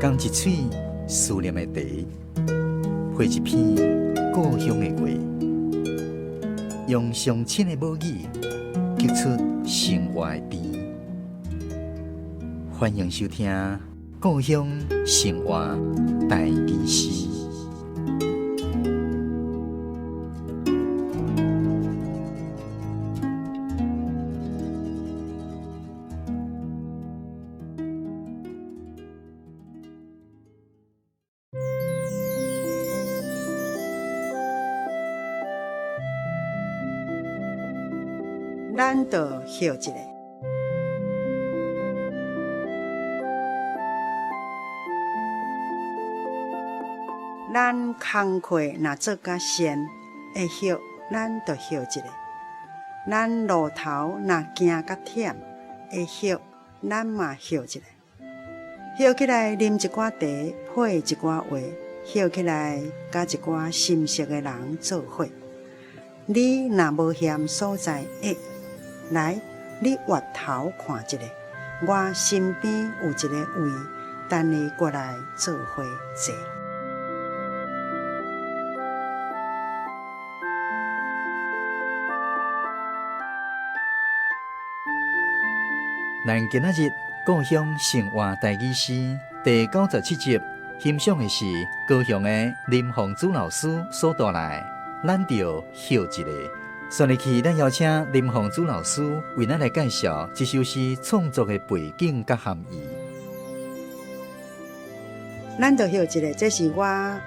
仝一喙思念的茶，配一篇故鄉的話，用上親的母語，激出生活的甜。歡迎收聽《故鄉生活台語詩》。咱就歇一下。咱工课若做甲善，会歇，咱就歇一下。咱路头若行甲忝，会歇，咱嘛歇一下。歇起來啉一寡茶，配一寡話，歇起來佮一寡心熟的人做伙。你若無嫌所在狹，來，你回頭看一下，我身邊有一个位，等你過來做伙坐。咱今仔日故鄉生活台語詩第97集，欣賞的是高雄的林鳳珠老師所帶來的《咱就歇一下》。紲入去，咱邀請林鳳珠老師為咱來介紹這首詩創作的背景佮含義。咱就歇一下，這是我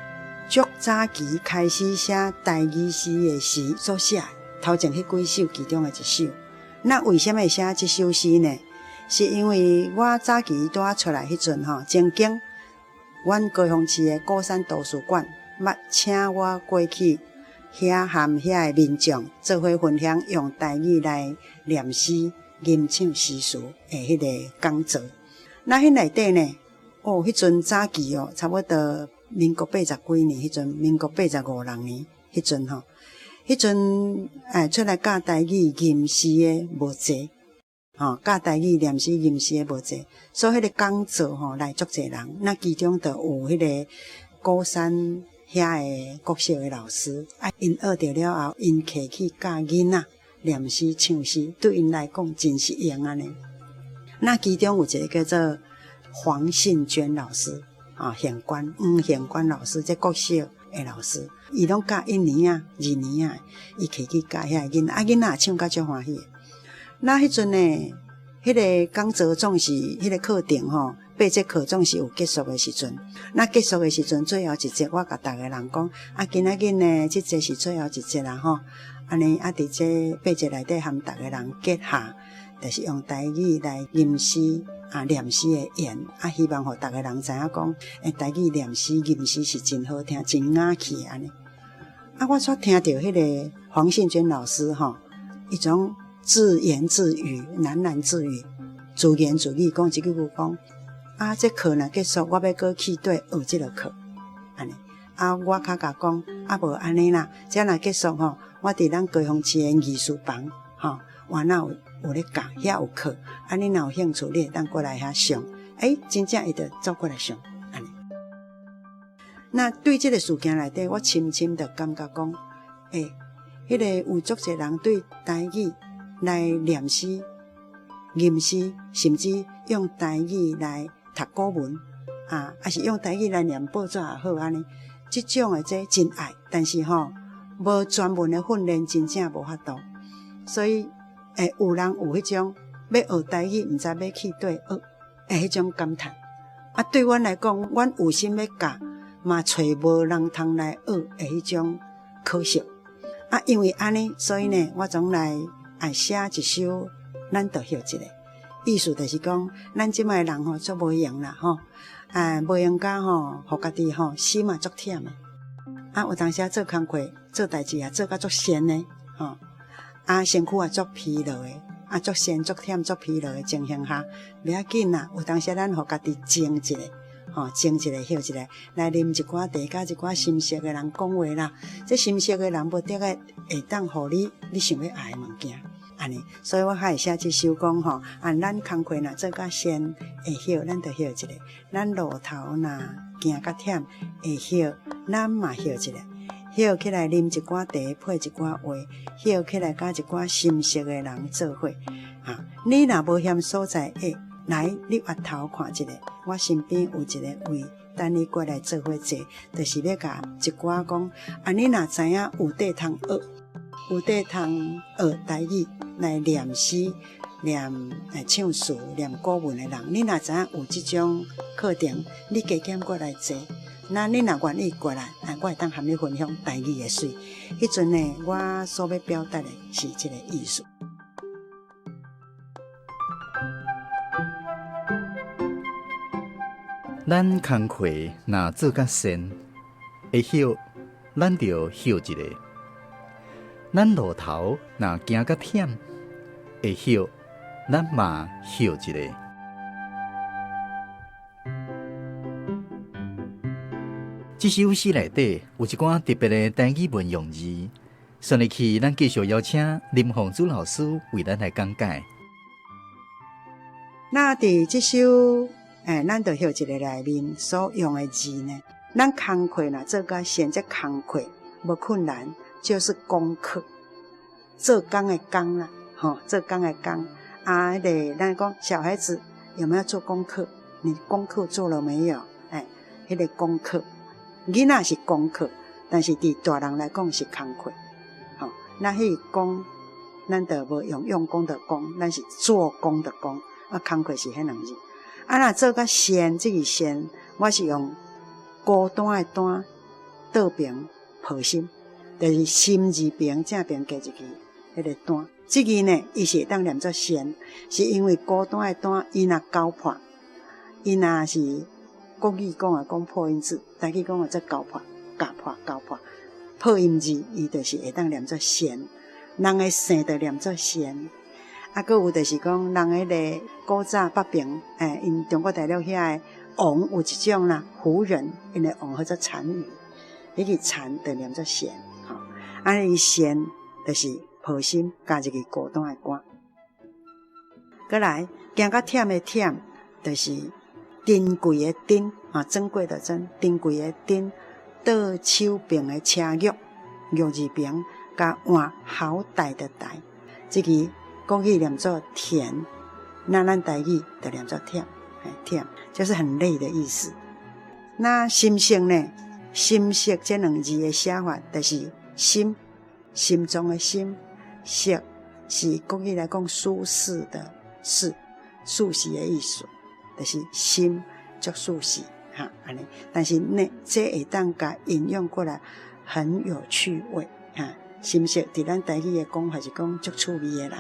足早期開始寫台語詩的時所寫的，頭前彼幾首其中的一首。那為啥物會寫這首詩呢？是因為我早期拄仔出來彼陣吼，曾經阮高雄市的鼓山圖書館捌請我過去遐和遐的民眾做伙分享用台語來念詩、吟唱詩詞的彼个講座。那彼內底呢？哦，彼陣早期哦，差不多民國八十幾年彼陣，民國八十五六年彼陣吼，彼陣哎出來教台語吟詩的無濟，吼教台語念詩吟詩的無濟，所以彼个講座吼來足濟人，那其中就有彼个鼓山遐的國小的老師，啊，𪜶學著了後，𪜶摕去教囡仔念詩唱詩，對𪜶來講真實用按呢。那其中有一个叫做黃信娟老師，啊，縣官黃縣官老師，這國小的老師，伊攏教一年仔、二年仔，伊摕去教遐个囡仔，啊，囡仔也唱甲足歡喜的。那彼陣呢，彼个講座總是彼个課程吼，八節課總是有結束的時陣。那結束的時陣，最後一節我共逐个人講，啊，今仔日呢，這節是最後一節啦吼。按呢，啊，佇這八節內底和逐个人結合，就是用台語來吟詩啊、念詩的緣，啊，希望予逐个人知影講，欸，台語念詩、吟詩是真好聽、真雅趣的按呢。啊，我煞聽著彼个黃信娟老師吼，伊總自言自語、喃喃自語、自言自語講一句句講，啊，這課若結束，我欲閣去佗學這个課，按呢。啊，我較共講，啊，無按呢啦，這若結束吼，我佇咱高雄市的藝術房吼，我若有有咧教，遐有課，啊，你若有興趣，你會當過來遐上。欸，真正伊就走過來上，按呢。那對這个事件內底，我深深就感覺講，欸，彼个有足濟人對台語來念詩、吟詩，甚至用台語來讀古文，啊，抑是用台語來念報紙也好，按呢，這種的這真愛，但是吼，無專門的訓練，真正無法度。所以，會有人有彼種欲學台語，毋知欲去佗學的彼種感嘆。啊，對阮來講，阮有心欲教，嘛揣無人通來學的彼種可惜。啊，因為按呢，所以呢，我總來愛寫一首，咱就歇一下。意思就是講，咱這擺的人吼足無閒啦吼，啊，無閒甲吼，予家己吼心嘛足忝的。啊，有當時仔做工課、做代誌也做甲足閒的吼，啊，身軀也足疲勞的，啊，足閒、足忝、足疲勞的情形下，袂要緊啦。有當時咱予家己靜一下，吼，靜一下，歇一下，來啉一寡茶，佮一寡心熟的人講話啦。這心熟的人無得個會當予你你想欲愛的物件。按呢，所以我較會寫這首講吼，按咱工課若做甲善會歇，咱就歇一下；咱路頭若行較忝會歇，咱嘛歇一下。歇起來啉一寡茶，配一寡話，歇起來佮一寡心熟的人做伙。啊，你若無嫌所在狹，來你越頭看一下，我身邊有一个位，等你過來做伙坐，就是欲共一寡講。啊，你若知影有地通學，有地通學台語來念詩、念唱詞、念古文的人，你若知影有這種課程，你加減過來坐。那你若願意過來，啊，我會當和你分享台語的媠。彼陣呢，我所欲表達的是這个意思。咱工課若做甲善，會歇，咱就歇一下；咱路頭若行甲忝，會歇，咱嘛歇一下。這首詩內底有一寡特別的台語文用字，紲落去，咱繼續邀請林鳳珠老師為咱來講解。那佇這首。欸，咱就歇一下內面所用的字呢，咱工課若做甲善，這工課無困難，就是功課，做工的工啦，吼，做工的工。啊，彼个咱講小孩子有沒有做功課？你功課做了沒有？欸，彼个功課，囡仔是功課，但是佇大人來講是工課，吼。那彼个工，咱就無用用功的功，咱是做工的工，啊，工課是彼兩字。啊，若做甲善，這个善，我是用孤單的單，倒爿抱心，就是心字邊正邊加一个彼个單。這个呢，伊是會當念做善，是因為孤單的單，伊若交破，伊若是國語講啊，講破音字，台語講啊，做交破、夾破、交破，破音字，伊就是會當念做善。人的姓就念做善。啊，閣有就是講，人彼个古早北爿，欸，𪜶中國大陸遐个王有一種啦，胡人，𪜶的王號做單於，彼个單就念做善，吼，啊，伊善就是抱心加入去孤單的單。閣來行較忝的忝，就是珍貴的珍，啊，珍貴的珍，珍貴的珍，倒手爿的車玉，玉字邊共換好大的大，這个。國語念做甜，那咱台語就念做忝，忝就是很累的意思。那心色呢？心色這兩字的寫法，就是心，心中的心，色是國語來講舒適的適，舒適的意思，就是心足舒適哈按呢。但是呢，這會當共引用過來，很有趣味哈。心色佇咱台語的講法是講足趣味的人。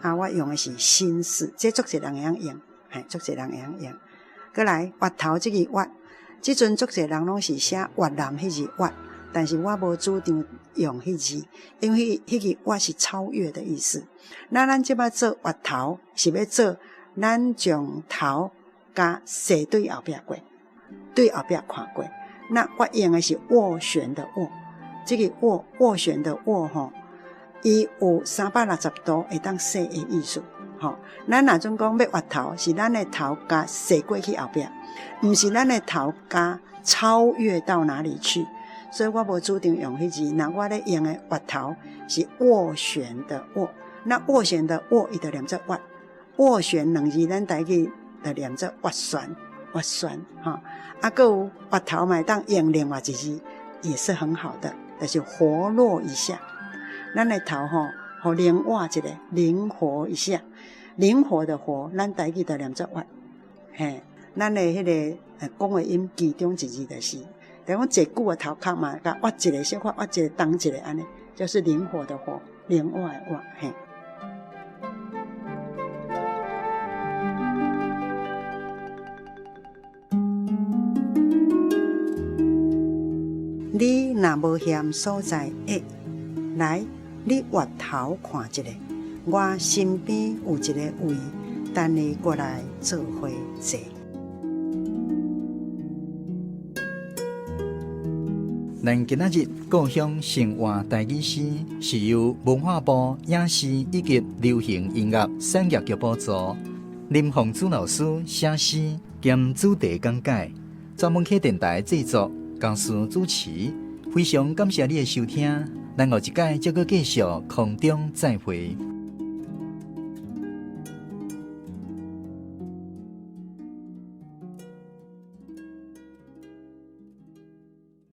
啊，我用的是心事，這足濟人會曉用，嘿，足濟人會曉用。閣來，越頭這個越，這陣足濟人攏是寫越南彼字越，但是我無主張用彼字，因為彼個越是超越的意思。那咱這擺做越頭，是欲做咱將頭共踅對後壁過，對後壁看過。那我用的是斡旋的斡，這個斡斡旋的斡吼。伊有360度會當踅的意思，吼。咱若準講欲越頭，是咱的頭共踅過去後壁，毋是咱的頭共超越到哪裡去。所以我無主張用彼字。若我咧用的越頭是斡旋的斡，那斡旋的斡，伊就念做越。斡旋兩字，咱台語就念做斡旋，斡旋，吼。啊，閣有越頭嘛會當用另外一字，也是很好的，就是活絡一下。咱的頭吼，予靈活一下，靈活一下，靈活的活，咱台語就念做活，嘿，咱的彼个講的音其中一字就是，就講坐久的頭殼嘛，共挖一下，小可挖一下，動一下按呢，就是靈活的活，靈活的活，嘿。你若無嫌所在狹，來，你越頭看一下，我身邊有一個位，等你過來做伙坐。咱今仔日故鄉生活台語詩是由文化部影視以及流行音樂產業局補助，林鳳珠老師寫詩兼主題講解，專門客電台製作，公司主持。非常感謝你的收聽，咱後一擺再閣繼續空中再會。